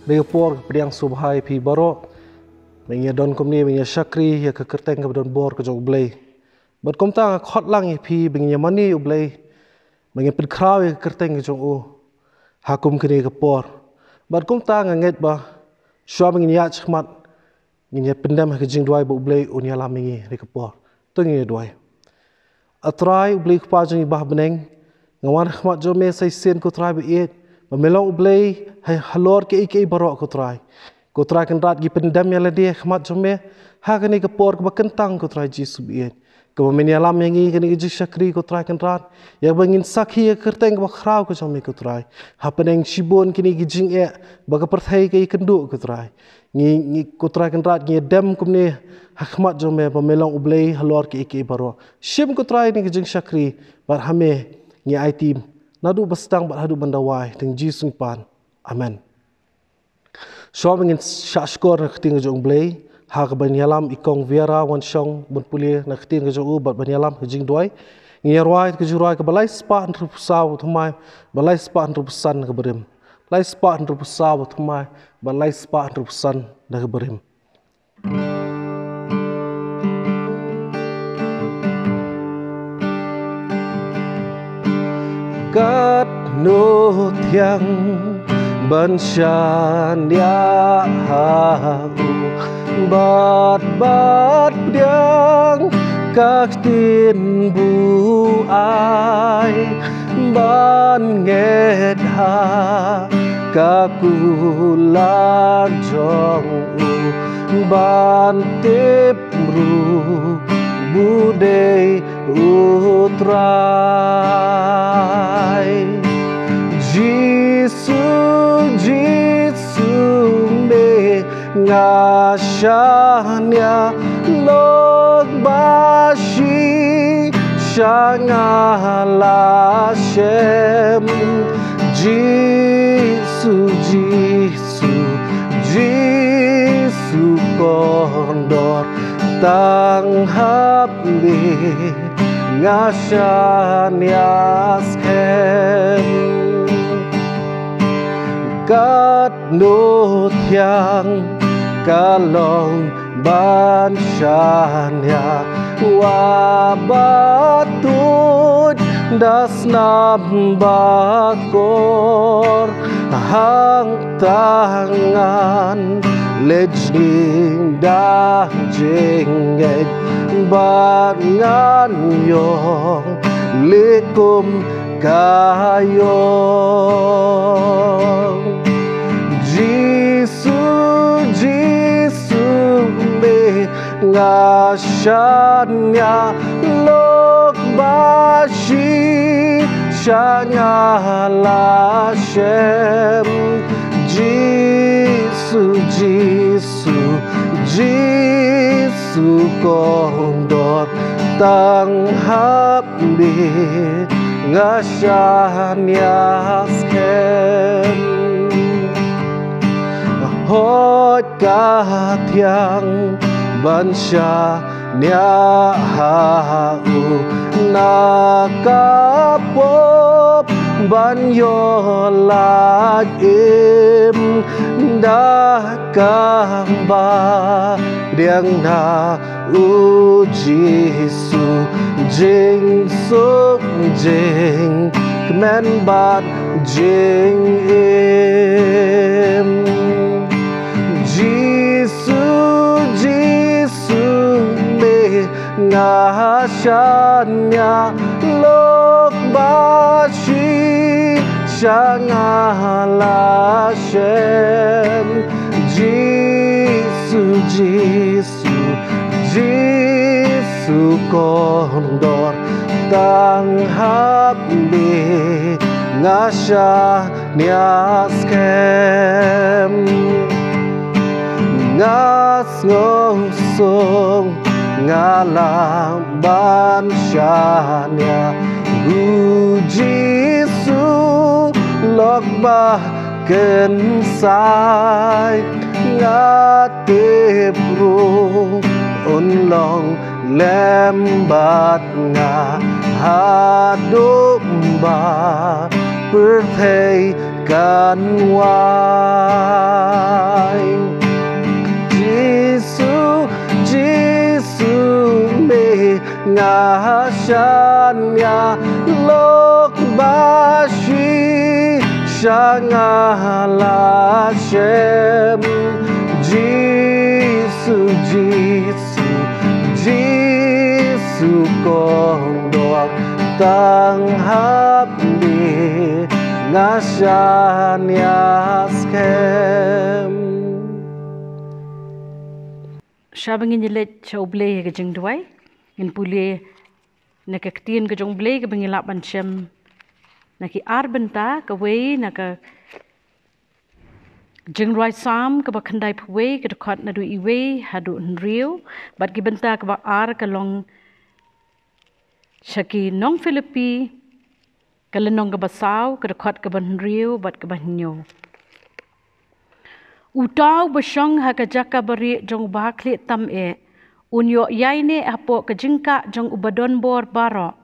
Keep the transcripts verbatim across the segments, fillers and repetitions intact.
Dei ka por ka pdiang sngewbha ïa phi baroh. Ba ngin ïa don kumne, ba ngin ïa shakri ïa ka kyrteng kaba don bor ka jong U Blei. Bad kumta nga khot lang ïa phi ba ngin ïa mane ïa U Blei, ba ngin pynkhraw ïa ka kyrteng ka jong U ha kum kane ka por. Bad kumta nga ngeit ba shuwa ba ngin ïaid shakhmat, ngin ïa pyndem ha ka jingduwai ba U Blei un ïalam ïa ngi ha ka por. To ngin ïa duwai. A Trai U Blei Kpa jong ngi ba ha bneng, nga wan ha khmat jong me sa shisien ko Trai ba ïeit, ba me long U Blei ha, halor kiei kiei baroh ko Trai. Ko Trai Kynrad, ngi pyndem ïa lade ha khmat jong me ha kane ka por kaba kyntang ko Trai Jisu ba ïeit. Kaba men ïalam ïa ngi kane ka jingshakri ko Trai Kynrad, ïa ba ngin sakhi ïa ka kyrteng kaba khraw ka jong me ko Trai. Hapdeng shibun kine ki jingeh ba ka pyrthei ka ïakynduh ko Trai, ngi, ngi ko Trai Kynrad, ngi ïa dem kumne ha khmat jong me ba me long U Blei halor kiei kiei baroh. Shim ko Trai kane ka jingshakri bad ha me ngi aiti, naduh ba sdang bad haduh ban da wai, ha kyrteng Jisu ngi pan. Amen. Shuwa ba ngin shah shkor na ka ktien ka jong U Blei, ha kaban ïalam i Kong Viera Wanshong ban pule na ka ktien ka jong U bad ban ïalam ka jingduwai, ngin ïa rwai ka jingrwai kaba lai spah hynriewphew saw bad thymmai, ba lai spah hynriewphew san na ka barim. Lai spah hynriewphew saw bad thymmai, ba lai spah hynriewphew san na ka barim. Katno thiang ban shaniah ha U, bad, bad pdiang ka ktien buaid, ban ngeit ha ka kular jong U, ban tip ruh ba U dei U Trai. Jisu, Jisu, me nga shaniah, lok ba shisha nga la shem. Jisu, Jisu, Jisu kordor, tang hapdeng nga shaniah skhem. Katno thiang ka long ban shaniah, wat ba tuid da snam ba kor, hangta ngan leit jngi da jingngeit, bad ngan ïoh leh kum ka ïoh. Jisu, Jisu, me nga shaniah, lok ba shisha nga la shem. Jisu, Jisu, Jisu kordor, tang hapdeng nga shaniah skhem. Hooid ka thiang ban shaniah ha U, na ka pop ban ïoh lait im, da kaba pdiang na U Jisu, jingsuk, jingkmen bad jingim. Jisu, Jisu, me nga shaniah, lok ba shisha nga la shem. Jisu, Jisu, Jisu kordor, tang hapdeng nga shaniah skhem. Nga sngewsuk nga lah ban shaniah, U Jisu lok ba kynsai. Nga tip ruh un long lem bad nga haduh ba pyrthei kan wai. Jisu, Jisu me nga shaniah lok ba shisha nga la shem. Jisu, Jisu, Jisu kong dor tang hap ni nga shaniah skhem. Shaba ngin ïaleit sha U Blei ha ka jingduwai, ngin pule na ka ktien ka jong U Blei kaba ngi lah ban shem na ki ar bynta, kawei na ka Jingrwai Salm kaba khyndaiphew wei, ka dkhot naduh iwei haduh hynriew, bad ki bynta kaba ar ka long sha ki nong Philippi, ka lynnong kaba saw, ka dkhot kaba hynriew bad kaba hynñiew. Uta uba shong ha ka jaka barieh jong u bakhlieh tam eh, un ïoh ïaineh hapoh ka jingkah jong u badonbor baroh.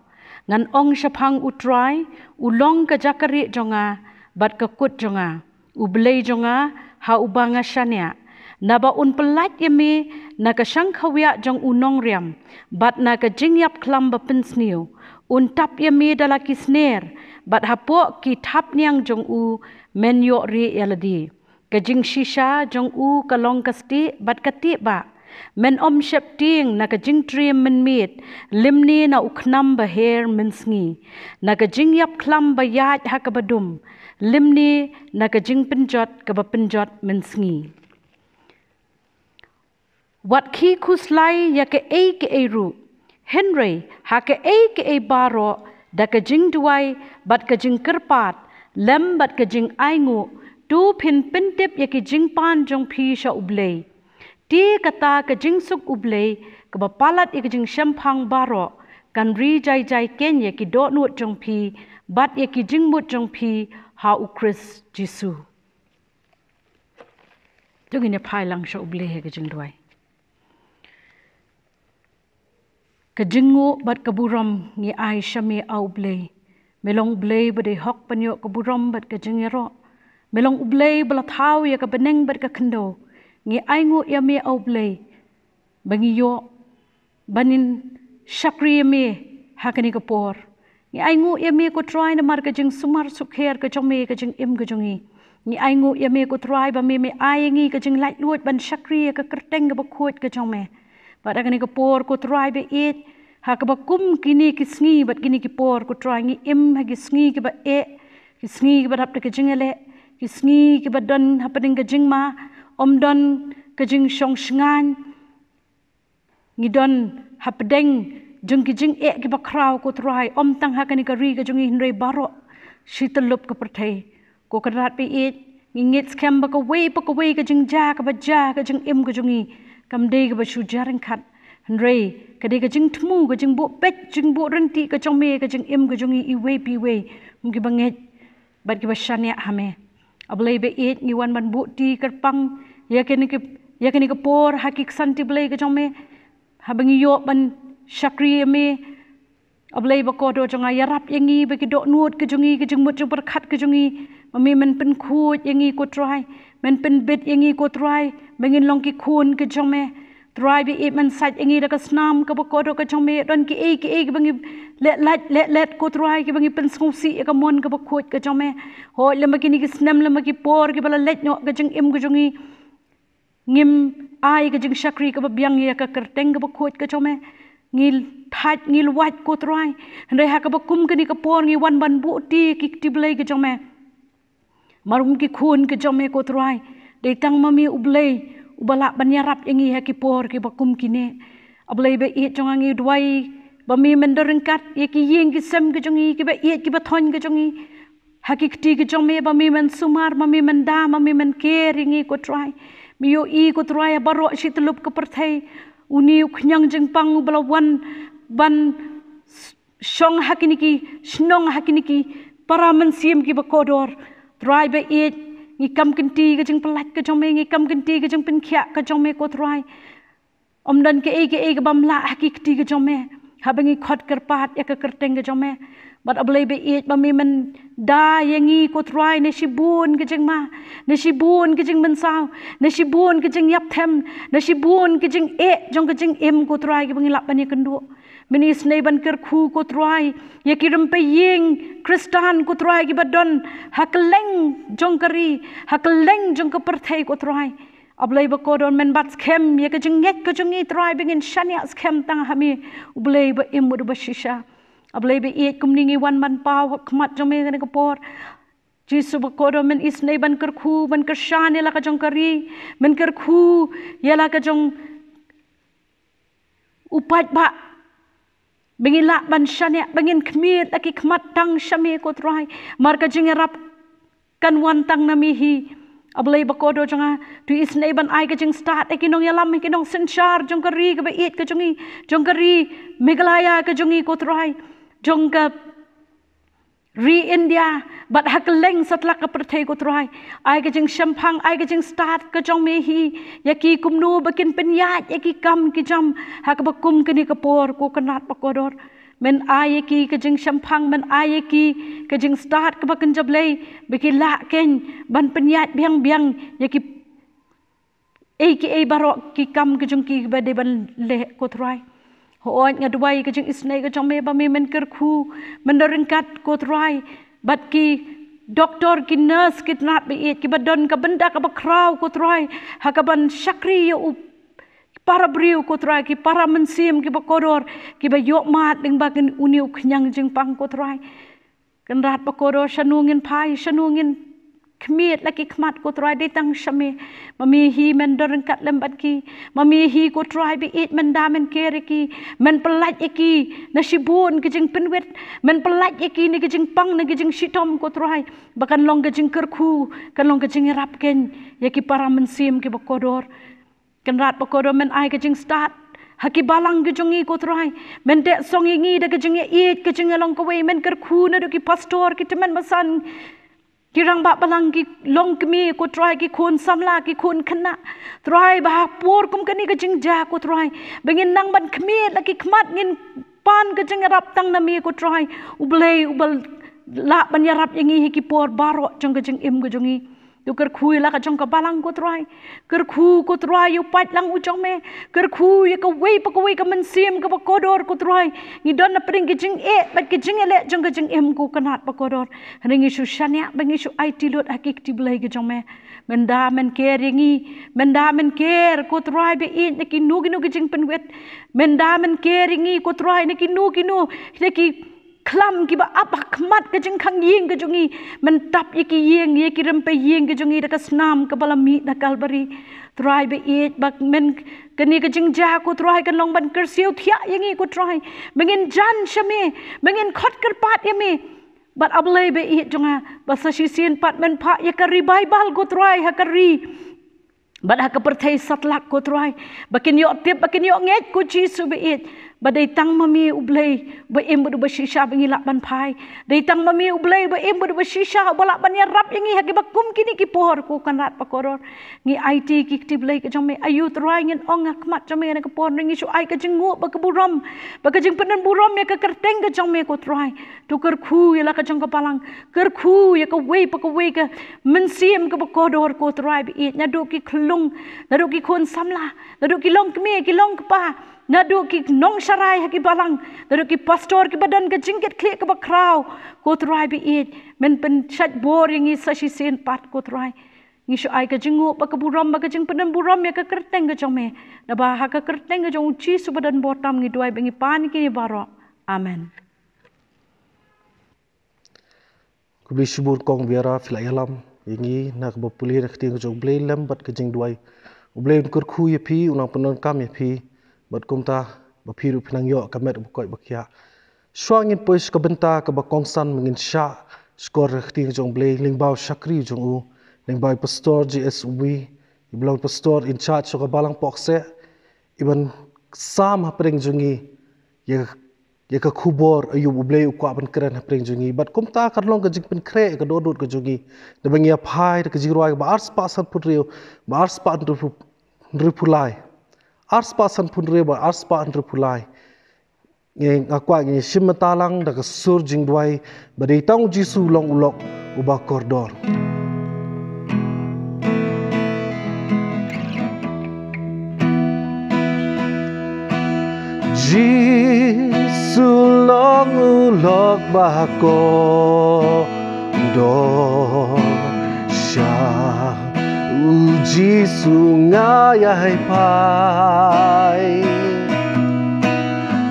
Ngan ong shaphang U Trai, u long ka jaka rieh jong nga bad ka kut jong nga, U Blei jong nga, ha uba nga shaniah. Naba un pyllait ïa me na ka shangkhawiah jong u nongriam, bad na ka jingïap khlam ba pynsniew. Un tap ïa me da la ki sner, bad hapoh ki thapniang jong u men ïoh rieh ïa lade. Ka jingshisha jong u ka long ka stieh bad ka tieh bah. Men ym sheptieng na ka jingtriem mynmiet, lymne na u khnam ba her mynsngi, na ka jingïap khlam ba ïaid ha kaba dum, lymne na ka jingpynjot kaba pynjot mynsngi. Wat khie khuslai ïa kaei kaei ruh, hynrei ha kaei kaei baroh, da ka jingduwai bad ka jingkyrpad lem bad ka jingainguh, to phin pyntip ïa ki jingpan jong phi sha U Blei. Te kata ka jingsuk U Blei kaba palat ïa ka jingshemphang baroh, kan ri jai jai keiñ ïa ki dohnud jong phi bad ïa ki jingmut jong phi ha U Khrist Jisu. To ngin ïa phai lang sha U Blei ha ka jingduwai. Ka jingnguh bad ka burom ngi ai sha me, A U Blei. Me long U Blei ba dei hok ban ïoh ka burom bad ka jingïaroh. Me long U Blei ba la thaw ïa ka bneng bad ka khyndew. Ngi ainguh ïa me, A U Blei, ba ngi ïoh ban shakri ïa me ha kane ka por. Ngi ainguh ïa me, ko Trai, namar ka jingsumar sukher ka jong me ïa ka jingim ka jong ngi. Ngi ainguh ïa me, ko Trai, ba me me ai ïa ngi ka jinglaitluid ban shakri ïa ka kyrteng kaba khuid ka jong me. Bad ha kane ka por, ko Trai ba ïeit, ha kaba kum kine ki sngi bad kine ki por, ko Trai, ngi im ha ki sngi kiba eh, ki sngi kiba dap da ka jingïaleh, ki sngi kiba don hapdeng ka jingma, ym don ka jingshong shngaiñ. Ngi don hapdeng jong ki jingeh kiba khraw, ko Trai, ym tang ha kane ka ri ka jong ngi hynrei baroh shi tyllup ka pyrthei. Ko Kynrad ba ïeit, ngi ngeit skhem ba kawei pa kawei ka jingjia kaba jia ha ka jingim ka jong ngi kam dei kaba shu jia ryngkat, hynrei ka dei ka jingthmu, ka jingbuh peit, jingbuh rynti ka jong me ha ka jingim ka jong ngi iwei pa iwei, kum kiba ngeit bad kiba shaniah ha me. A Blei ba ïeit, ngi wan ban buh ti kyrpang ïa kane ka, ïa kane ka por ha ki ksanti Blei ka jong me, haba ngi ïoh ban shakri ïa me. A Blei ba kordor jong nga, ïarap ïa ngi ba ki dohnud ka jong ngi, ka jingmut jingpyrkhat ka jong ngi, ba me men pynkhuid ïa ngi, ko Trai, men pynbit ïa ngi, ko Trai, ba ngin long ki khun ka jong me. Trai ba ïeit, men sait ïa ngi da ka snam kaba kordor ka jong me, don kiei kiei kiba ngi leh lait leh let, ko Trai, kiba ngi pynsngewsih ïa ka mon kaba khuid ka jong me. Hooid, lem ha kine ki snem, lem ha ki por kiba la leit noh ka jingim ka jong ngi, ngim ai ka jingshakri kaba biang ïa ka kyrteng kaba khuid ka jong me. Ngi thait, ngi lwait, ko Trai, hynrei ha kaba kum kane ka por ngi wan ban buh ti ki kti Blei ka jong me. Namar kum ki khun ka jong me, ko Trai, dei tang ma me U Blei uba lah ban ïarap ïa ngi ha ki por kiba kum kine. A Blei ba ïeit jong nga, ngi duwai ba me men don ryngkat ïa ki ïing ki sem ka jong ngi, kiba ïeit kiba thoiñ ka jong ngi, ha ki kti ka jong me, ba me men sumar, ba me men da, ba me men ker ïa ngi, ko Trai. Me ïohi, ko Trai, ha baroh shi tyllup ka pyrthei, une u khñiang jingpang uba la wan ban shong ha kine ki shnong, ha kine ki para mynsiem kiba kordor. Trai ba ïeit, ngi kam kynti ka jingpyllait ka jong me, ngi kam kynti ka jingpynkhiah ka jong me, ko Trai. Ym don kaei kaei kabym lah ha ki kti ka jong me, haba ngi khot kyrpad ïa ka kyrteng ka jong me. Bad A Blei ba ïeit, ba me men da ïa ngi ko Trai na shibun ki jingma, na shibun ki jingmynsaw, na shibun ki jingïap them, na shibun ki jingeh jong ka jingim ko Trai kiba ngi lah ban ïakynduh. Men isynei ban kyrkhu ko Trai ïa ki rympei ïing Khristan ko Trai kiba don ha kylleng jong ka ri, ha kylleng jong ka pyrthei ko Trai. A Blei ba kordor, men bat skhem ïa ka jingngeit ka jong ngi Trai ba ngin shaniah skhem tang ha me, U Blei ba im bad uba shisha. A Blei ba ïeit, kumne ngi wan ban paw ha khmat jong me kane ka por. Jisu ba kordor, men isynei ban kyrkhu, ban kyrshan ïa la ka jong ka ri, men kyrkhu ïa la ka jong u paidbah. Ba ngin lah ban shaniah, ba ngin khmih la ki khmat tang sha me ko Trai. Mar ka jingïarap kan wan tang na me hi. A Blei ba kordor jong nga, to isynei ban ai ka jingstad ïa ki nongïalam, ïa ki nongsynshar jong ka ri kaba ïeit ka jong ngi, jong ka ri Meghalaya ka jong ngi ko Trai, jong ka ri India, bad ha kylleng satlak ka pyrthei ko Trai. Ai ka jingshemphang, ai ka jingstad ka jong me hi ïa ki, kumno ba kin pynïaid ïa ki kam ki jam ha kaba kum kane ka por ko Kynrad ba kordor. Men ai ïa ki ka jingshemphang, men ai ïa ki ka jingstad kaba kynja Blei, ba ki lah kein ban pynïaid biang biang ïa ki ei ki ei baroh ki kam ki jong ki ba dei ban leh ko Trai. Hooid, nga duwai ka jingisynei ka jong me ba me men kyrkhu, men da ryngkat ko Trai bad ki doktor, ki nurse, ki tnat ba ïeit, kiba don ka bynta kaba khraw ko Trai ha kaban shakri ïa u para briew ko Trai, ki para mynsiem kiba kordor, kiba ïohmad lyngba kane une u khñiang jingpang ko Trai. Kynrad ba kordor, shano ngin phai, shano ngin khmih la ki khmat ko Trai, dei tang sha me. Ma me hi men da ryngkat lem bad ki. Ma me hi ko Trai ba ïeit, men da men ker ïa ki, men pyllait ïa ki na shibun ki jingpynwit, men pyllait ïa ki na ki jingpang, na ki jingshitom ko Trai, ba kan long ka jingkyrkhu, kan long ka jingïarap kein ïa ki para mynsiem kiba kordor. Kynrad ba kordor, men ai ka jingstad ha ki balang ki jong ngi ko Trai. Men teh song ïa ngi da ka jingïaieit, ka jingïalong kawei. Men kyrkhu naduh ki pastor, ki tymmen basan, ki rangbah balang, ki longkmie ko Trai, ki khun samla, ki khun khynnah. Trai, ba ha por kum kane ka jingjia ko Trai, ba ngin nang ban khmih la ki khmat, ngin pan ka jingïarap tang na me ko Trai. U Blei uba lah ban ïarap ïa ngi ha ki por baroh jong ka jingim ka jong ngi. To kyrkhu ïa la ka jong ka balang ko Trai. Kyrkhu ko Trai ïa u paidlang u jong me. Kyrkhu ïa kawei pa kawei ka mynsiem kaba kordor ko Trai. Ngi don na pdeng ki jingeh bad ki jingeh leh jong ka jingim ko Kynrad ba kordor. Hynrei ngi shu shaniah ba ngi shu aiti lut ha ki kti blei ki jong me. Men da men ker ïa ngi. Men da men ker ko Trai ba ïeit na kino kino ki jingpynwit. Men da men ker ïa ngi ko Trai na kino kino, na ki khlam kiba ap ha khmat ka jingkhang ïing ka jong ngi. Men tap ïa ki ïing, ïa ki rympei ïing ka jong ngi da ka snam kaba la mih na Kalbari. Trai ba ïeit, ba men kane ka jingjia ko Trai kan long ban kyrsiew thiah ïa ngi ko Trai. Ba ngin jan sha me, ba ngin khot kyrpad ïa me. Bad A Blei ba ïeit jong nga, ba sa shisien pat men phah ïa ka revival ko Trai ha ka ri bad ha ka pyrthei satlak ko Trai. Ba kin ïoh tip, ba kin ïoh ngeit ko Jisu ba ïeit, ba dei tang ma me U Blei ba im bad uba shisha ba ngi lah ban phai. Dei tang ma me U Blei ba im bad uba shisha uba lah ban ïarap ïa ngi ha kiba kum kine ki por ko Kynrad ba kordor. Ngi aiti ki kti blei ki jong me, aïu Trai ngin ong ha khmat jong me kane ka por, ngi shu ai ka jingnguh bad ka burom, bad ka jingpynburom ïa ka kyrteng ka jong me ko Trai. To kyrkhu ïa la ka jong ka balang. Kyrkhu ïa kawei pa kawei ka mynsiem kaba kordor ko Trai ba ïeit, naduh ki khyllung, naduh ki khun samla, naduh ki longkmie, ki longkpa, naduh ki nongsharai ha ki balang, naduh ki pastor kiba don ka jingkitkhlieh kaba khraw ko Trai ba ïeit. Men pynshait bor ïa ngi sa shisien pat ko Trai. Ngi shu ai ka jingnguh bad ka burom bad ka jingpynburom ïa ka kyrteng ka jong me. Naba ha ka kyrteng ka jong U Jisu ba don bor tam ngi duwai bad ngi pan ïa kine baroh. Amen. Khublei shibun Kong Biara, phi la ïalam ïa ngi na kaba pule na ka ktien ka jong U Blei lem bad ka jingduwai. U Blei un kyrkhu ïa phi, un nang pyndonkam ïa phi, bad kumta ba phi ruh phin nang ïoh ka met ba koit ba khiah. Shuwa ngin poi sha ka bynta kaba kongsan, ba ngin shah shkor ka ktien ka jong U Blei lyngba u shakri jong u, lyngba i Pastor J S Ubi, iba long pastor in charge sha ka balang Pohkseh, iban sam hapdeng jong ngi ïa ïa ka khubor aïu ba U Blei u kwah ban kren hapdeng jong ngi. Bad kumta kan long ka jingpynkhreh ïa ka dohnud ka jong ngi. Naba ngi ïa phai da ka jingrwai kaba arspah sanphew hynriew bad arspah hynriewphew lai. Arspah sanphew hynriew bad arspah hynriewphew lai. Ngi nga kwah ngi shim bynta lang da ka sur jingduwai ba dei tang u Jisu long u lok uba kordor. Jisu long u lok ba kordor. Sha u Jisu nga ïai phai.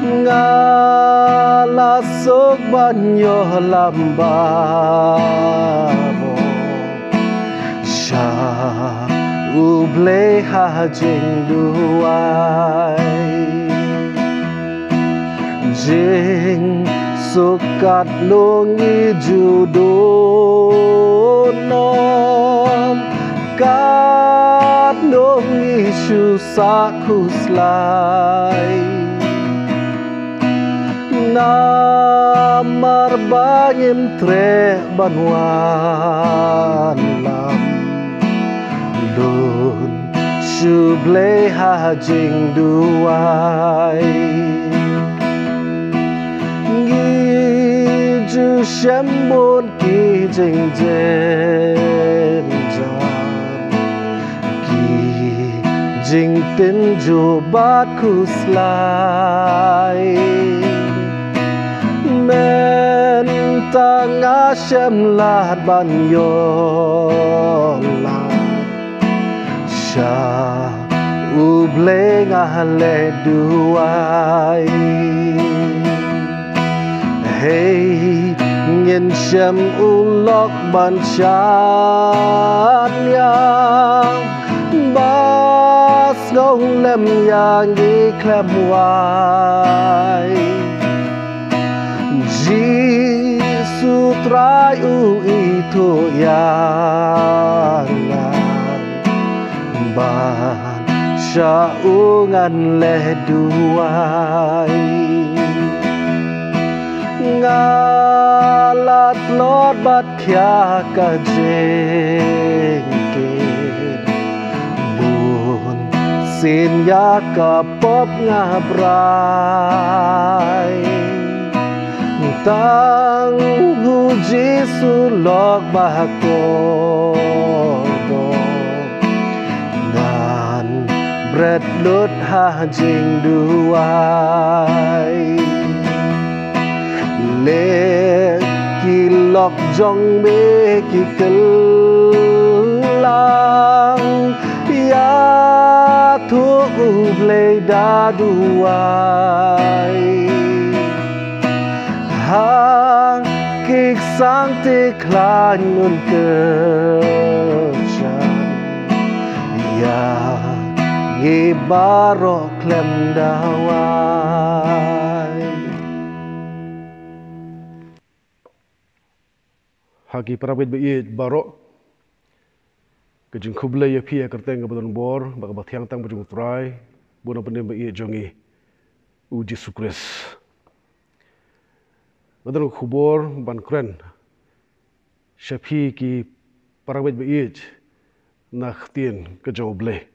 Nga la suk ban ïoh lam baroh sha u Blei ha jingduwai. Jingsuk katno ngi ju don, katno ngi shu sah khuslai. Namar ba ngim treh ban wallam lun sha u Blei ha jingduwai. Ngi ju shem bun ki jingjynjar, ki jingtynjuh bad khuslai. Mynta nga shem lad ban ïoh lad sha u Blei nga leh duwai. Hei, ngin shem u lok ban shaniah, ba sngew lem ïa ngi khlem wai. Jisu Trai u ithuh ïa nga ban sha u ngan leh duwai. Nga la tlot bad khia ka jingkit, bun sien ïa ka pop nga brai. Tang u Jisu lok ba kordor, ngan bret lut ha jingduwai. Leh ki lok jong me ki kylla, ïathuh u Blei da duwai. Ha ki sang te khlaiñ un kyrshan ïa ngi baroh khlem da wai. Ha ki para bangeit ba ïeit baroh, ka jingkhublei ïa phi ha ka kyrteng kaba don bor bad kaba thiang tang ba jong u Trai bad u Nongpynim ba ïeit jong ngi, u Jisu Khrist. Nga don ka khubor ban kren sha phi ki para bangeit ba ïeit na ka ktien ka jong u Blei.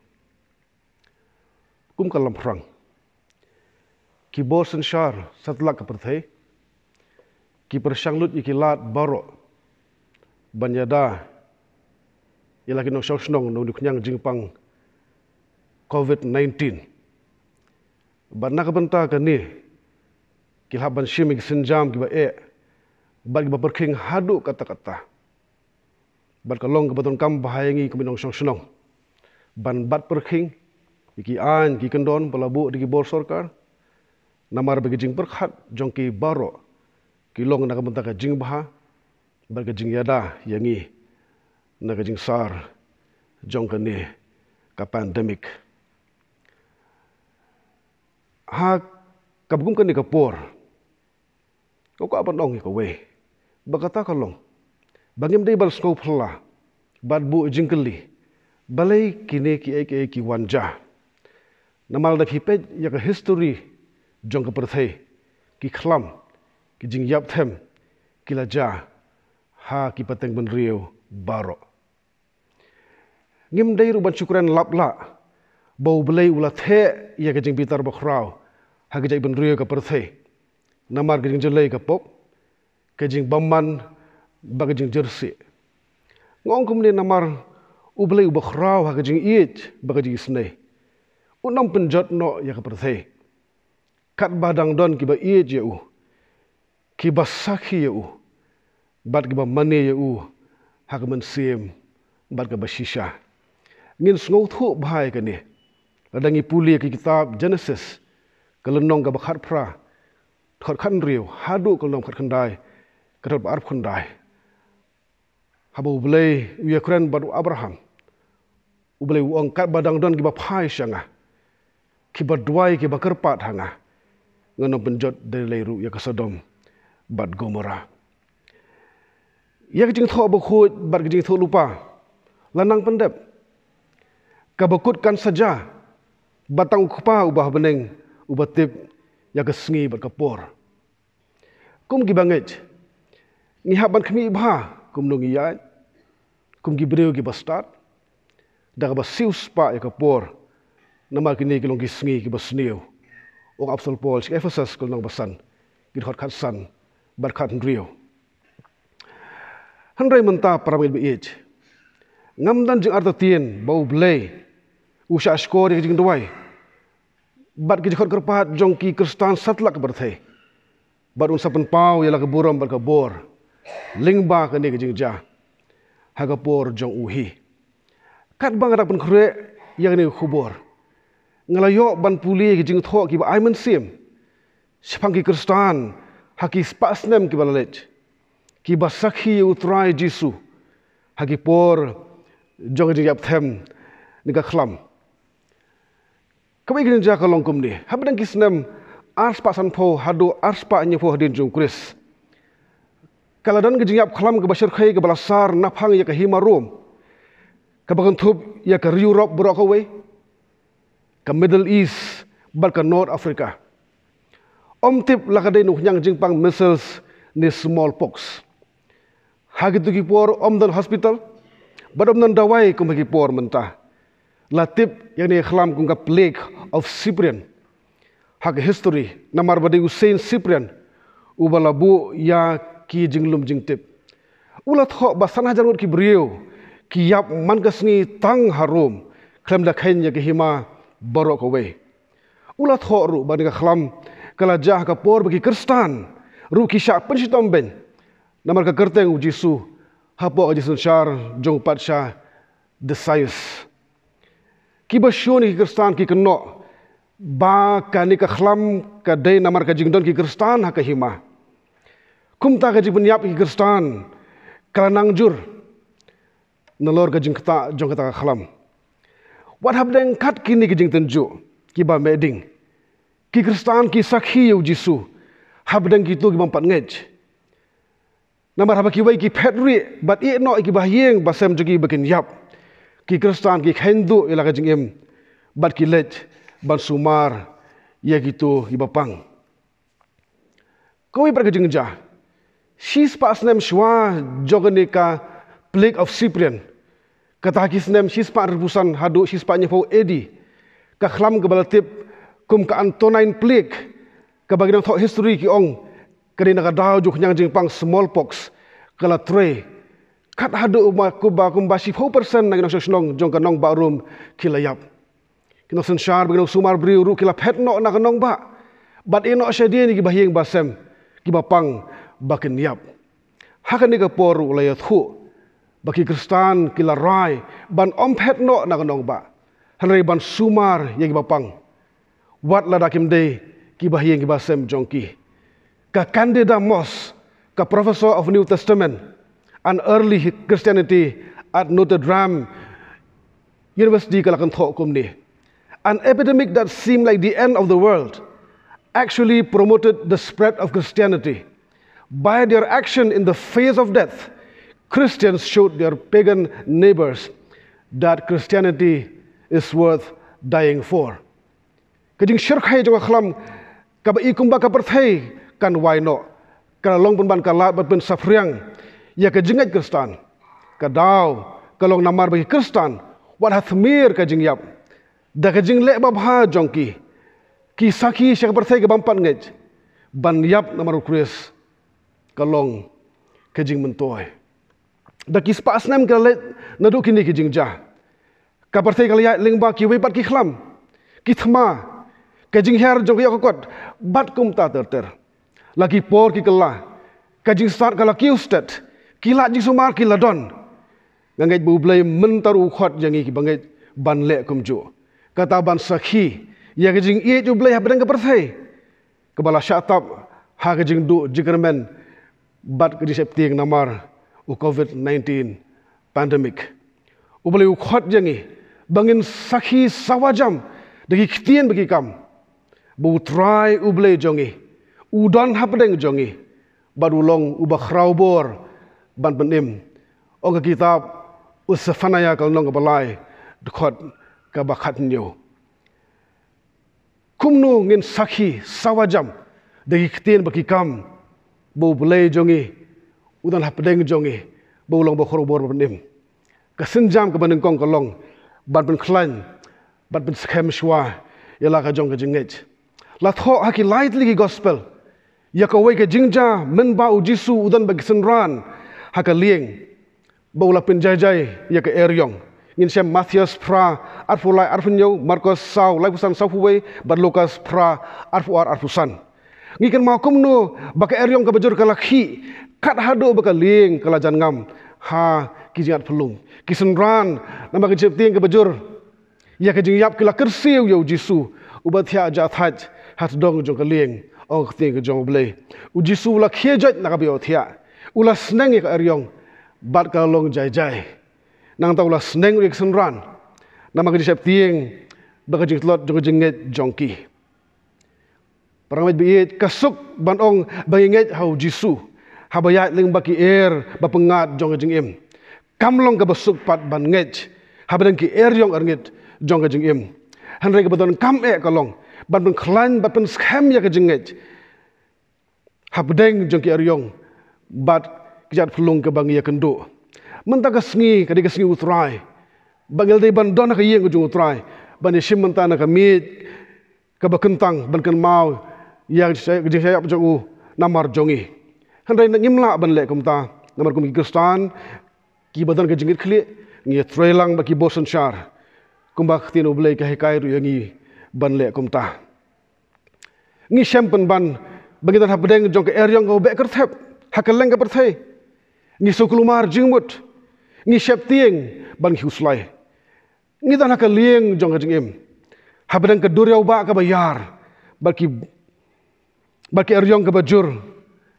Kum ka lamphrang, ki bor synshar satlak ka pyrthei ki pyrshang lut ïa ki lad baroh ban ïada ïa la ki nongshong shnong na une u khñiang jingpang covid nineteen. Bad na ka bynta kane ki la hap ban shim ïa ki sienjam kiba eh bad kiba pyrkhing haduh katta katta. Bad ka long kaba donkam bha ïa ngi kum ki nongshong shnong ban bat pyrkhing ïa ki aiñ ki kyndon ba la buh da ki bor sorkar. Namar ba ki jingpyrkhat jong ki baroh ki long na ka bynta ka jingbha bad ka jingïada ïa ngi na ka jingsar jong kane ka pandemic. Ha kaba kum kane ka por, nga kwah ban ong ïa kawei, ba kata ka long ba ngim dei ban sngewphylla bad buh jingkylli balei kine kiei kiei ki wan jia. Namar lada phi peit ïa ka history jong ka pyrthei, ki khlam, ki jingïap them ki la jia ha ki pateng bynriew baroh. Ngim dei ruh ban shu kren lap lah ba U Blei u la theh ïa ka jingbitar bakhraw ha ka jaitbynriew ka pyrthei. namar ka jingjyllei ka pop, ka jingbymman bad ka jingjyrsieh. Nga ong kumne namar U Blei uba khraw ha ka jingïeit bad ka jingisynei, un ym pynjot noh ïa ka pyrthei. Katba dang don kiba ïeit ïa u, kiba sakhi ïa u, bad kiba mane ïa u ha ka mynsiem bad kaba shisha. Ngin sngewthuh bha ïa kane lada ngi pule ïa ka kitab Jenesis, ka lynnong kaba khatphra, dkhot khathynriew haduh ka lynnong khatkhyndai, ka dkhot ba arphew khyndai. Haba U Blei u ïakren bad u Abraham, U Blei u ong, katba dang don kiba phai sha nga, kiba duwai, kiba kyrpad ha nga, ngan ym pynjot da lei lei ruh ïa ka Sodom bad Gomorrah. Ïa ka jingthoh bakhuid bad ka jingthoh lypa la nang pyndep. Kaba kut kan sa jia, bad tang U Kpa uba ha bneng uba tip ïa ka sngi bad ka por. Kum kiba ngeit, ngi hap ban khmih bha kumno ngi ïaid kum ki briew kiba stad, da kaba siewspah ïa ka por, namar kine ki long ki sngi kiba sniew. Ong Apostol Paul sha ki Ephesus, ka lynnong ba san, ki dkhot khatsan bad khathynriew. Hynrei mynta, para bangeit ba ïeit, ngam don jingartatien ba U Blei u shahshkor ïa ka jingduwai bad ka jingkhot kyrpad jong ki Khristan satlak ka pyrthei, bad un sa pynpaw ïa la ka burom bad ka bor lyngba kane ka jingjia ha ka por jong u hi. Katba nga dang pynkhreh ïa kane ka khubor, nga la ïoh ban pule ïa ki jingthoh kiba ai mynsiem shaphang ki Khristan ha ki spah snem kiba la leit, kiba sakhi ïa U Trai Jisu ha ki por jong ka jingïap them ne ka khlam. Kawei ka jingjia ka long kumne: hapdeng ki snem arspah sanphew haduh arspah hynñiewphew hadien jong U Khrist, ka la don ka jingïap khlam kaba shyrkhei kaba la sar naphang ïa ka hima Rom, kaba kynthup ïa ka ri Europe baroh kawei, ka Middle East bad ka North Africa. Ym tip la ka dei na u khñiang jingpang measles ne smallpox. Ha kito ki por ym don hospital bad ym don dawai kum ha ki por mynta. La tip ïa kane ka khlam kum ka Plague of Cyprian ha ka history, namar ba dei u Saint Cyprian uba la buh ïa ki jinglum jingtip. U la thoh ba san hajar ngut ki briew ki ïap man ka sngi tang ha Rom, khlem da kheiñ ïa ka hima baroh kawei. U la thoh ruh ba kane ka khlam ka la jia ha ka por ba ki Khristan ruh ki shah pynshitom beiñ namar ka kyrteng U Jisu hapoh ka jingsynshar jong u patsha Darius. Kiba shun ïa ki Khristan ki kynnoh ba kane ka khlam ka dei namar ka jingdon ki Khristan ha ka hima. Kumta ka jingpynïap ïa ki Khristan ka la nang jur nalor ka jingktah jong kata ka khlam. Wat hapdeng kat kine ki jingtynjuh kiba meh ding, ki Khristan ki sakhi ïa U Jisu hapdeng kito ki bym pat ngeit. Namar haba kiwei ki phet rieh bad ïeh noh ïa ki bahaïing basem jong ki ba kin ïap, ki Khristan ki kheiñ duh ïa la ka jingim bad ki leit ban sumar ïa kito kiba pang. Kawei pat ka jingjia, shispah snem shuwa jong kane ka Plague of Cyprian, kata ki snem shispah hynriewphew san haduh shispah hynñiewphew A D, ka khlam kaba la tip kum ka Antonine Plague, kaba ki nongthoh history ki ong ka dei na ka daw jong u khñiang jingpang smallpox, ka la trei kat haduh kumba, kumba, kumba shiphew percent na ki nongshong shnong jong ka nongbah Rom ki la ïap. Ki nongsynshar bad ki nongsumar briew ruh ki la phet noh na ka nongbah bad ïeh noh shadien ïa ki bahaïing basem kiba pang ba kin ïap. Ha kane ka por ruh la ïathuh ba ki Khristan ki la rai ban ym phet noh na ka nongbah, hynrei ban sumar ïa kiba pang, wat lada kim dei ki bahaïing ki basem jong ki. Ka Candida Moss, ka Professor of New Testament and Early Christianity at Notre Dame University, ka la kynthoh kumne: "An epidemic that seemed like the end of the world actually promoted the spread of Christianity. By their action in the face of death, Christians showed their pagan neighbors that Christianity is worth dying for." Ka jingshyrkhei jong ka khlam kaba i kumba ka pyrthei kan wai noh, ka la long pynban ka lad ban pynsaphriang ïa ka jingngeit Khristan. Ka daw ka long namar ba ki Khristan, wat ha tmier ka jingïap, da ka jingleh babha jong ki, ki sakhi sha ka pyrthei ka bym pat ngeit, ban ïap namar u Khrist ka long ka jingmyntoi. Da ki spah snem ka la leit naduh kine ki jingjia, ka pyrthei ka la ïaid lyngba kiwei pat ki khlam, ki thma, ka jinghiar jong ka ïoh ka kot, bad kumta ter ter. La ki por ki kylla, ka jingstad ka la kiew stet, ki lad jingsumar ki la don. Nga ngeit ba U Blei mynta ruh u khot ïa ngi kiba ngeit ban leh kumjuh, kata ban sakhi ïa ka jingïeit U Blei hapdeng ka pyrthei kaba la shah tap ha ka jingduh jingkyrmen bad ka jingsheptieng namar u covid nineteen pandemic. U Blei u khot ïa ngi ba ngin sakhi sawa jam da ki ktien bad ki kam ba U Trai U Blei jong ngi u don hapdeng jong ngi, bad u long uba khraw bor ban pynim. Ong ka kitab u Sephaniah ka lynnong kaba lai, dkhot kaba khathynñiew. Kumno ngin sakhi sawa jam da ki ktien bad ki kam ba U Blei jong ngi u don hapdeng jong ngi, ba u long uba khraw bor ban pynim? Ka sienjam kaba nyngkong ka long ban pynkhlaiñ bad pynskhem shuwa ïa la ka jong ka jingngeit. La thoh ha ki lai tylli ki gospel ïa kawei ka jingjia mynba u Jisu u don bad ki synran ha ka lieng, ba u la pynjaijai ïa ka eriong. Ngin shem Mathaios phra arphew lai arphew hynñiew, Markos saw laiphew san sawphew wei, bad Lukas phra arphew ar arphew san. Ngi kynmaw kumno ba ka eriong kaba jur ka la khih kat haduh ba ka lieng ka la jan ngam ha ki jingïaid phyllung. Ki synran, namar ka jingsheptieng kaba jur ïa ka jingïap, ki la kyrsiew ïa u Jisu uba thiah jah thait ha tdong jong ka lieng. Ong ka ktien ka jong U Blei, u Jisu u la khie joit na kaba ïohthiah, u la sneng ïa ka eriong bad ka la long jaijai. Nangta u la sneng ruh ïa ki synran namar ka jingsheptieng bad ka jingtlot jong ka jingngeit jong ki. Para ngeit ba ïeit, ka suk ban ong ba ngi ngeit ha u Jisu haba ïaid lyngba ki er ba pyngngad jong ka jingim kam long kaba suk pat ban ngeit hapdeng ki eriong erngit jong ka jingim. Hynrei kaba donkam eh ka long ban pynkhlaiñ bad pynskhem ïa ka jingngeit hapdeng jong ki eriong bad ki jait phyllung kaba ngi ïakynduh. Mynta ka sngi ka dei ka sngi U Trai, ba ngi la dei ban don ha ka ïing ka jong U Trai ban ïashim bynta na ka miej kaba kyntang ban kynmaw ïa ka jingshah ïap jong u namar jong ngi. Hynrei ngim lah ban leh kumta, namar kum ki Khristan kiba don ka jingkitkhlieh, ngi ïatrei lang bad ki bor synshar, kumba ka ktien U Blei ka hikai ruh ïa ngi ban leh kumta. Ngi shem pynban ba ngi don hapdeng jong ka eriong kaba beh kyrthep ha kylleng ka pyrthei. Ngi sngewkulmar jingmut, ngi sheptieng bad ngi khuslai. Ngi don ha ka lieng jong ka jingim, hapdeng ka duriaw bah kaba ïar bad ki, bad ka eriong kaba jur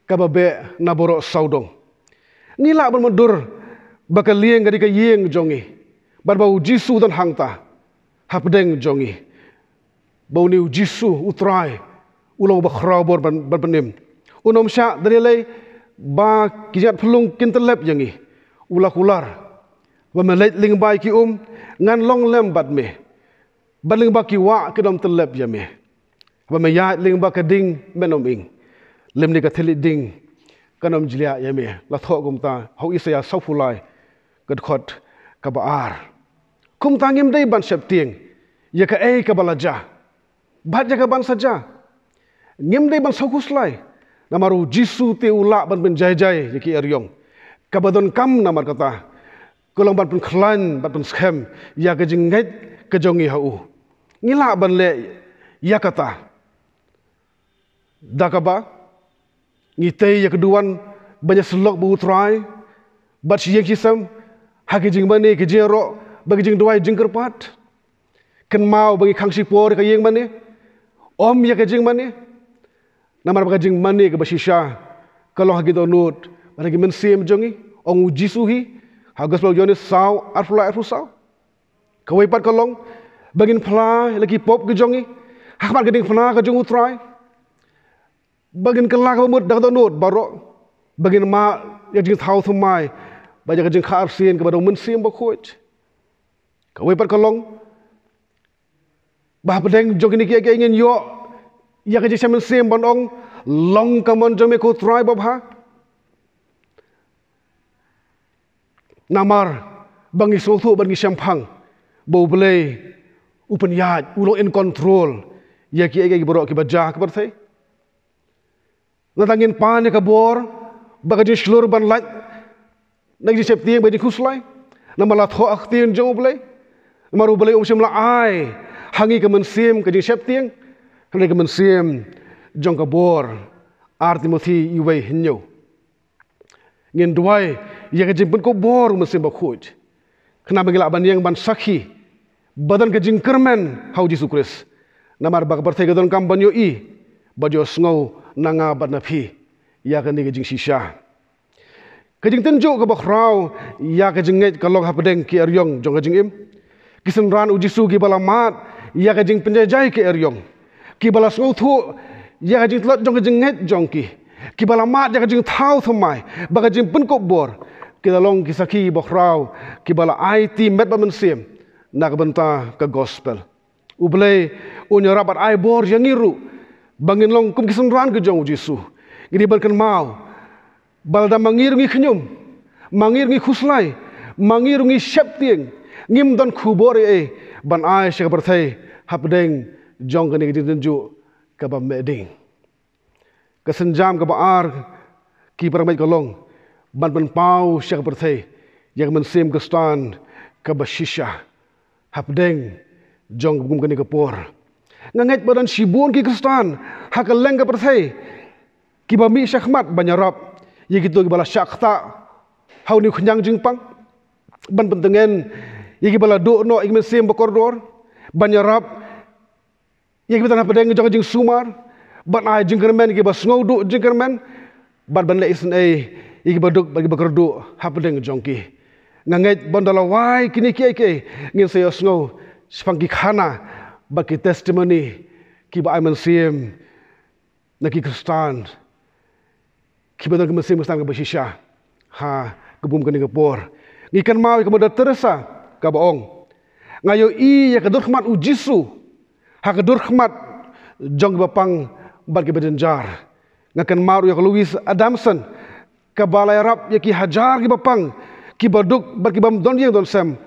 kaba beh na baroh sawdong. Ngi lah ban mutdur ba ka lieng ka dei ka ïing jong ngi bad ba u Jisu u don hangta hapdeng jong ngi, ba une u Jisu U Trai u long uba khraw bor ban, ban pynim. Un ym shah da lei lei ba ki jingïaid phyllung kin tyllep ïa ngi. U la kular, ba me leit lyngba ïa ki um, ngan long lem bad me, bad lyngba ki wah kin ym tyllep ïa me. Ba me ïaid lyngba ka ding, men ym ing, lymne ka thylliej ding kan ym jliah ïa me. La thoh kumta ha u Isaïah sawphew lai, ka dkhot kaba ar. Kumta ngim dei ban sheptieng ïa kaei kaba la jia bad ïa kaban sa jia. Ngim dei ban sngewkhuslai, namar u Jisu te u lah ban pynjaijai ïa ki eriong. Kaba donkam namar kata ka long ban pynkhlaiñ bad pynskhem ïa ka jingngeit ka jong ngi ha u. Ngi lah ban leh ïa kata da kaba ngi tei ïa ka duwan ban ïasyllok bad U Trai bad shi ïing shi sem ha ki jingmane, ki jingïaroh bad ki jingduwai jingkyrpad. Kynmaw ba ngi khang shipor ïa ka ïing mane, ym ïa ka jingmane. Namar ba ka jingmane kaba shisha ka long ha ki dohnud bad ha ki mynsiem jong ngi, ong u Jisu hi ha Gospel Ïoannis saw, arphew lai, arphew saw. Kawei pat ka long ba ngin phla ïa la ki pop ki jong ngi ha khmat ka diengphna ka jong U Trai, ba ngin kylla kaba mut da ka dohnud baroh, ba ngin mad ïa ka jingthaw thymmai bad ïa ka jingkha arsien kaba da u Mynsiem Bakhuid. Kawei pat ka long ba hapdeng jong kine kiei kiei ngin ïoh ïa ka jingshem mynsiem ban ong, long ka mon jong me ko Trai babha. Namar ba ngi sngewthuh bad ngi shemphang ba U Blei u pynïaid, u long in control ïa kiei kiei baroh kiba jia ha ka pyrthei. Nangta ngin pan ïa ka bor bad ka jingshlur ban lait na ka jingsheptieng bad jingkhuslai. Namar la thoh ha ka ktien jong U Blei. Namar U Blei um shym la ai ha ngi ka mynsiem ka jingsheptieng, hynrei ka mynsiem jong ka bor. Ar Timothi uwei hynñiew. Ngin duwai ïa ka jingpynkup bor U Mynsiem Bakhuid, khnang ba ngin lah ban ïeng ban sakhi ba don ka jingkyrmen ha U Jisu Khrist. Namar ba ka pyrthei ka donkam ban ïohi bad ïohsngew na nga bad na phi ïa kane ka jingshisha. Ka jingtynjuh kaba khraw ïa ka jingngeit ka long hapdeng ki eriong jong ka jingim. Ki synran U Jisu kiba la mad ïa ka jingpynjaijai ki eriong, kiba la sngewthuh ïa ka jingtlot jong ka jingngeit jong ki, kiba la mad ïa ka jingthaw thymmai bad ka jingpynkup bor, ki la long ki sakhi bakhraw kiba la aiti met bad mynsiem na ka bynta ka gospel. U Blei un ïarap bad ai bor ïa ngi ruh ba ngin long kum ki synran ki jong U Jisu. Ngi dei ban kynmaw ba lada ma ngi ruh ngi khñium, ma ngi ruh ngi khuslai, ma ngi ruh ngi sheptieng, ngim don khubor ei ei ban ai sha ka pyrthei hapdeng jong kane ka jingtynjuh kaba meh ding. Ka sienjam kaba ar, ki para bangeit, ka long ban pynpaw sha ka pyrthei ïa ka mynsiem Khristan kaba shisha hapdeng jong kum kane ka por. Nga ngeit ba don shibun ki Khristan ha kylleng ka pyrthei kiba mih shakhmat ban ïarap ïa kito kiba la shah ktah ha une u khñiang jingpang, ban pyntngen ïa kiba la duh noh ïa ki mynsiem ba kordor, ban ïarap ïa kiba don hapdeng jong ka jingsumar, ban ai jingkyrmen ïa kiba sngewduh jingkyrmen, bad ban leh isynei ïa kiba duk bad kiba kyrduh hapdeng jong ki. Nga ngeit ba ynda la wai kine kiei kiei, ngin sa ïohsngew shaphang ki khana bad ki testimony kiba ai mynsiem na ki Khristan kiba don ka mynsiem Khristan kaba shisha ha ka bun kane ka por. Ngi kynmaw ïa ka Mother Teresa kaba ong, "Nga ïohi ïa ka durkhmat U Jisu ha ka durkhmat jong kiba pang bad kiba jynjar." Nga kynmaw ruh ïa ka Louise Adamson, kaba la ïarap ïa ki hajar kiba pang, kiba duk bad kibym don ïing don sem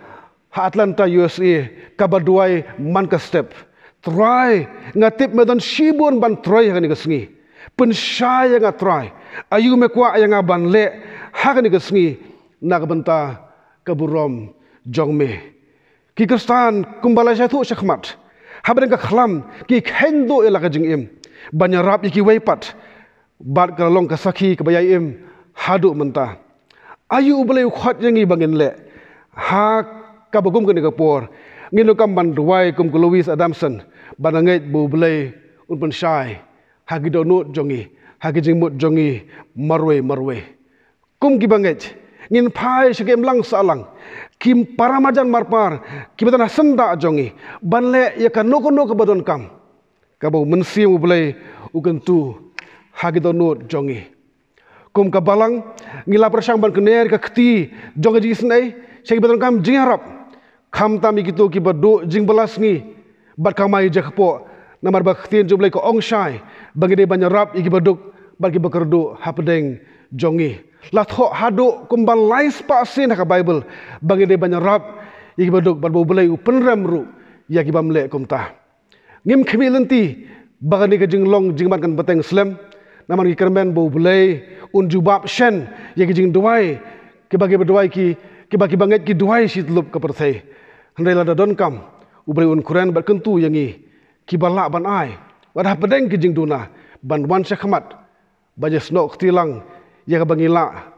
ha Atlanta, U S A, kaba duwai man ka step, "Trai, nga tip me don shibun ban trei ha kane ka sngi. Pynshai ïa nga, Trai, aïu me kwah ïa nga ban leh ha kane ka sngi na ka bynta ka burom jong me." Ki Khristan kumba la sngewthuh shakhmat hapdeng ka khlam, ki kheiñ duh ïa la ka jingim ban ïarap ïa kiwei pat, bad ka la long ka sakhi kaba ïai im haduh mynta. Aïu U Blei u khot ïa ngi ba ngin leh ha kaba kum kane ka por? Ngin ym donkam ban duwai kum ka Louise Adamson, bad nga ngeit ba U Blei un pynshai ha ki dohnud jong ngi, ha ki jingmut jong ngi marwei marwei. Kum kiba ngeit, ngin phai sha ki imlang sahlang, ki para marjan marpar kiba don ha syndah jong ngi, ban leh ïa kano kano kaba donkam, kaba U Mynsiem U Blei u kyntu ha ki dohnud jong ngi. Kum ka Balang, ngi la pyrshang ban kner ka kti jong ka jingisynei sha kiba donkam jingïarap, khamtam ïa kito kiba duh jingbylla sngi bad kamai jakpoh. Namar ba ka Ktien jong U Blei ka ong shai ba ngi dei ban ïarap ïa kiba duk bad kiba kyrduh hapdeng jong ngi. La thoh haduh kumba lai spah sien ha ka Baibl ba ngi dei ban ïarap ïa kiba duk, bad ba U Blei u pynrem ruh ïa kibym leh kumta. Ngim khmih lynti ba kane ka jinglong jingman kan bteng slem, namar ngi kyrmen ba U Blei un jubab shen ïa ki jingduwai kiba, kiba duwai ki, kiba, kiba ngeit ki duwai shityllup ka pyrthei. Hynrei lada donkam, U Blei un kren bad kyntu ïa ngi kiba lah ban ai, wat hapdeng ki jingduna, ban wan shakhmat ban ïasnoh kti lang ïa kaba ngi lah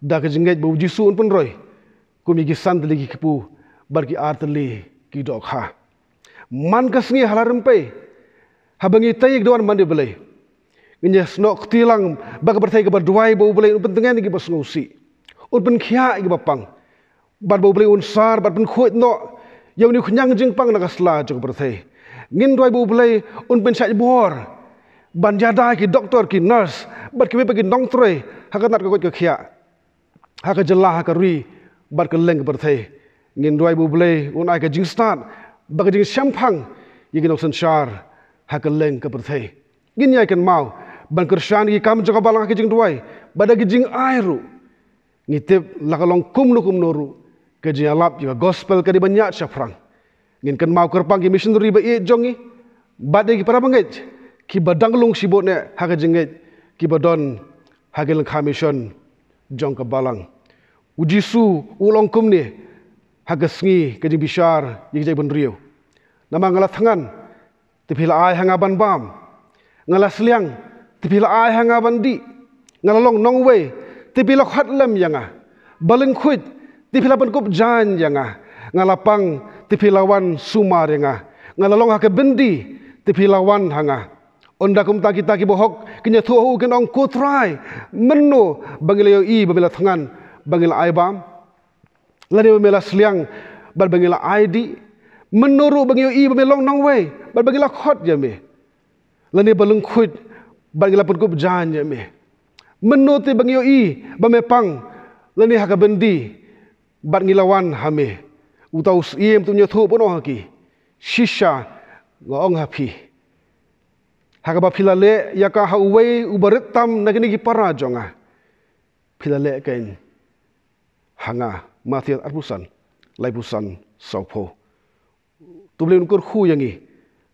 da ka jingngeit ba U Jisu un pynroi, kum ïa ki san tylli ki kpu bad ki ar tylli ki dohkha. Man ka sngi ha la rympei, haba ngi tei ïa ka duwan mane Blei, ngin ïasnoh kti lang bad ka pyrthei kaba duwai ba U Blei un pyntngen ïa kiba sngewsih, un pynkhiah ïa kiba pang, bad ba U Blei un sar bad pynkhuid noh ïa une u khñiang jingpang na ka sla jong ka pyrthei. Ngin duwai ba U Blei un pynshait bor ban ïada ïa ki doktor, ki nurse bad kiwei pat ki nongtrei ha ka tnat ka koit ka khiah, ha ka jylla, ha ka ri bad kylleng ka pyrthei. Ngin duwai ba U Blei un ai ka jingstad bad ka jingshemphang ïa ki nongsynshar ha kylleng ka pyrthei. Ngin ïai kynmaw ban kyrshan ïa ki kam jong ka Balang ha ki jingduwai bad ha ki jingai ruh. Ngi tip la ka long kumno kumno ruh, ka jingïalap ïa ka gospel ka dei ban ïaid shaphrang. Ngin kynmaw kyrpang ki missionary ba ïeit jong ngi bad ïa ki para bangeit kiba dang lung shibun eh ha ka jingngeit kiba don ha ki lyngkha mission jong ka balang. U Jisu u la ong kumne ha ka sngi ka jingbishar ïa ki jaitbynriew: Namar nga la thngan, te phi la ai ha nga ban bam; nga la sliang, te phi la ai ha nga ban dih; nga la long nongwei, te phi la khot lem ïa nga; ba lyngkhuit, te phi la pynkup jaiñ ïa nga; nga la pang, te phi la wan sumar ïa nga; nga la long ha ka byndi, te phi la wan ha nga. Ynda kumta kita ki bahok kin ïathuh ha u, kin ong: Ko Trai, mynno ba ngi la ïohi ba me la thngan bad ngi la ai bam, lane ba me la sliang bad ba ngi la ai dih? Mynno ruh ba ngi ïohi ba me long nongwei bad ba ngi la khot ïa me, lane ba lyngkhuit bad ngi la pynkup jaiñ ïa me? Mynno te ba ngi ïohi ba me pang, lane ha ka byndi bad ngi la wan ha me? Uta u syiem te un ïathuh bad un ong ha ki: Shisha nga ong ha phi, ha kaba phi la leh ïa ka ha uwei uba rit tam na kine ki para jong nga, phi la leh keiñ ha nga. Mathaios arphew san, laiphew san, sawphew. To U Blei un kyrkhu ïa ngi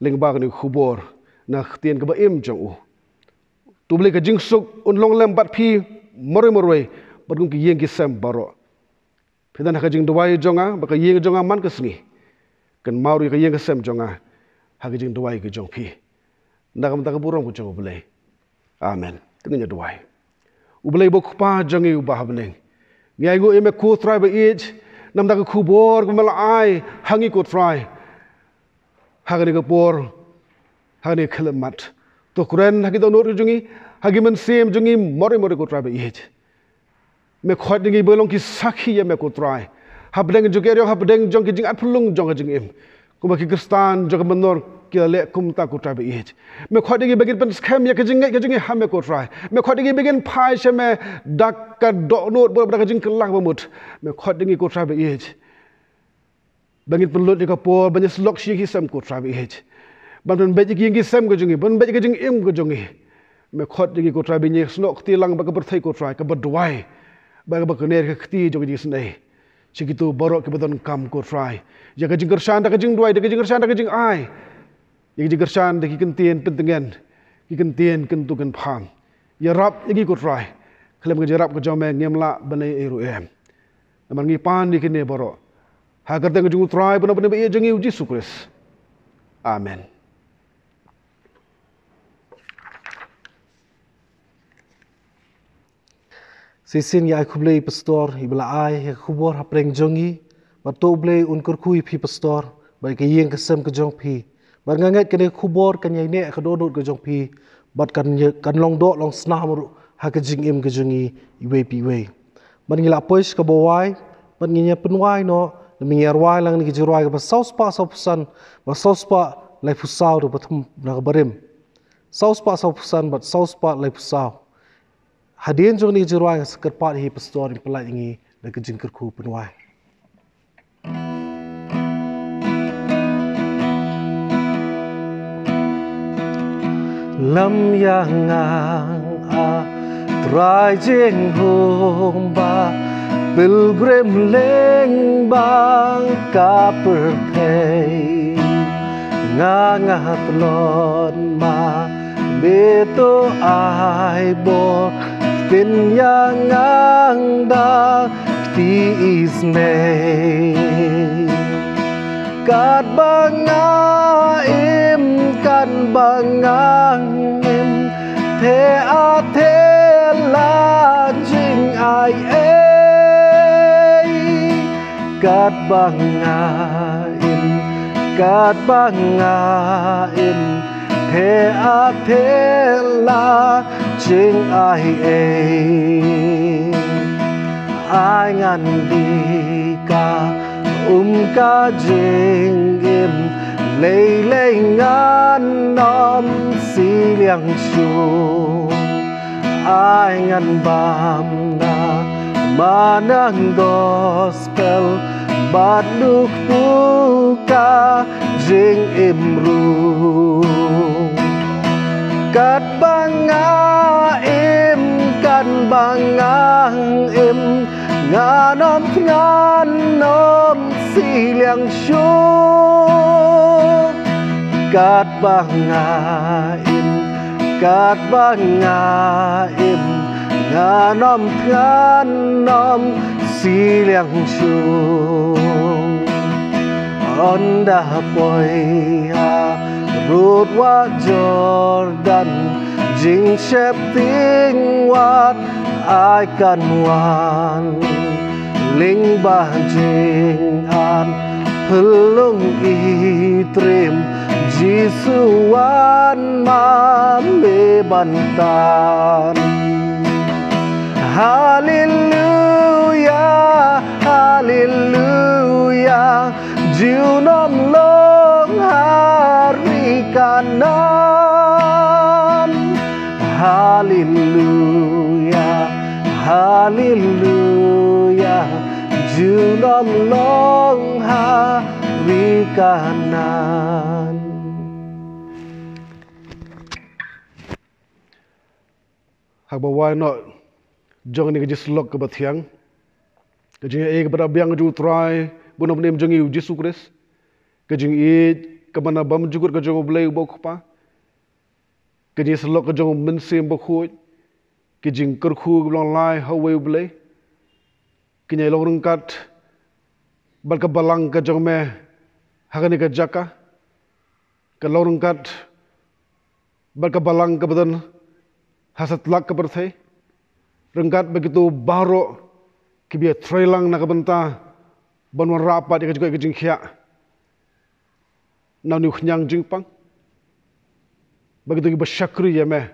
lyngba kane ka khubor na ka ktien kaba im jong u. To U Blei ka jingsuk un long lem bad phi marwei marwei, bad kum ki ïing ki sem baroh. Phi don ha ka jingduwai jong nga, bad ka ïing jong nga man ka sngi, kynmaw ruh ïa ka ïing ka sem jong nga ha ka jingduwai ka jong phi. Na ka bynta ka burom ka jong U Blei. Amen. To ngin ïa duwai. U Blei uba U Kpa jong ngi uba ha bneng, ngi ainguh ïa me ko Trai ba ïeit, namar ka khubor kaba me la ai ha ngi ko Trai, ha kane ka por, ha kane ka khyllipmat. To kren ha ki dohnud ka jong ngi, ha ki mynsiem jong ngi marwei marwei ko Trai ba ïeit. Me khot ïa ngi ba long ki sakhi ïa me ko Trai, hapdeng jong ki eriong, hapdeng jong ki jingatphyllung jong ka jingim. Kumba ki Khristan jong ka mynnor ki la leh kumta ko Trai ba ïeit, me khot ïa ngi ba ngin pynskhem ïa ka jingngeit ka jong ngi ha me ko Trai. Me khot ïa ngi ba ngin phai sha me da ka dohnud bad da ka jingkylla ba mut. Me khot ïa ngi ko Trai ba ïeit ba ngin pynlut ïa ka por ban ïasyllok sha ïing sha sem ko Trai ba ïeit, ban pynbeit ïa ka ïing ka sem ka jong ngi, ban pynbeit ïa ka jingim ka jong ngi. Me khot ïa ngi ko Trai ba ngin ïasnoh kti lang bad ka pyrthei ko Trai kaba duwai, bad kaba kner ïa ka kti jong ka jingisynei. Sha kito baroh kiba donkam ko Trai ïa ka jingkyrshan da ka jingduwai, da ka jingkyrshan da ka jingai, ïa ka jingkyrshan da ki kyntien pyntngen, ki kyntien kyntu kynpham. Ïarap ïa ngi ko Trai, khlem ka jingïarap ka jong me ngim lah ban leh ei ruh ei. Namar ngi pan ïa kine baroh ha ka kyrteng ka jong u Trai bad u Nongpynim ba ïeit jong ngi u Jisu Khrist. Amen. Shisien ngi ai khublei ïa i pastor iba la ai ïa ka khubor hapdeng jong ngi. Bad to U Blei un kyrkhu ïa phi pastor bad ïa ka ïing ka sem ka jong phi. Bad nga ngeit kane ka khubor kan ïaineh ïa ka dohnud ka jong phi, bad kan ïa, kan long doh long snam ruh ha ka jingim ka jong ngi iwei pa iwei. Bad ngi la poi sha kaba wai, bad ngin ïa pynwai noh, ngin ïa rwai lang na ka jingrwai kaba saw spah saw phew san bad saw spah laiphew saw ruh ba thum na ka barim. Saw spah saw phew san bad saw spah laiphew saw. Hadien jong kane ka jingrwai nga sa kyrpad ïa i pastor in pyllait ïa ngi da ka jingkyrkhu pynwai. Lam ïa nga, a Trai Jingkhum ba pilgrim lyngba ka pyrthei. Nga nga tlot ma, me to ai bor, pynïa nga da kti isynei. Katba nga im, katba nga im, the a the la jingai ei. Katba nga im, katba nga im, the a the la jingai ei. Ai ngan die ka um ka jingim, lei lei ngan ym sliang shuh. Ai ngan bam na manang gospel, bad luk tu ka jingim ruh. Katba nga im, katba nga im, ngan ym, ngan ym sliang shuh. Katba nga im, Katba nga im, ngan ym thngan ym shiliang shong. Ynda poi ha rud wah Jordan, jingsheptieng wat ai kan wan. Lyngba jingan phyllung i triem, Jisu wan ma me ban tan. Haleluya, haleluya, junom long ha ri Kanaan. Haleluya, haleluya, junom long ha ri Kanaan. Haba wai noh jong kane ka jingsyllok kaba thiang, ka jingïaei kaba da biang jong U Trai bad U Nongpynim jong ngi U Jisu Khrist, ka jingïeit kaba na bymjukut ka jong U Blei uba U Kpa, ka jingsyllok ka jong U Mynsiem Bakhuid, ka jingkyrkhu kaba long lai ha uwei U Blei, kin ïai long ryngkat bad ka balang ka jong me ha kane ka jaka, ka long ryngkat bad ka balang kaba don ha satlak ka pyrthei, ryngkat bad kito baroh kiba ïatreilang na ka bynta ban wanrah pat ïa ka jingkoit ka jingkhiah na une u khñiang jingpang, bad kito kiba shakri ïa me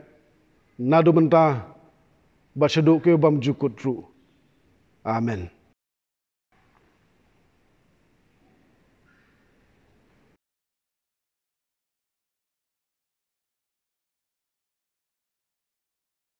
naduh mynta bad shaduh kiba bymjukut ruh. Amen.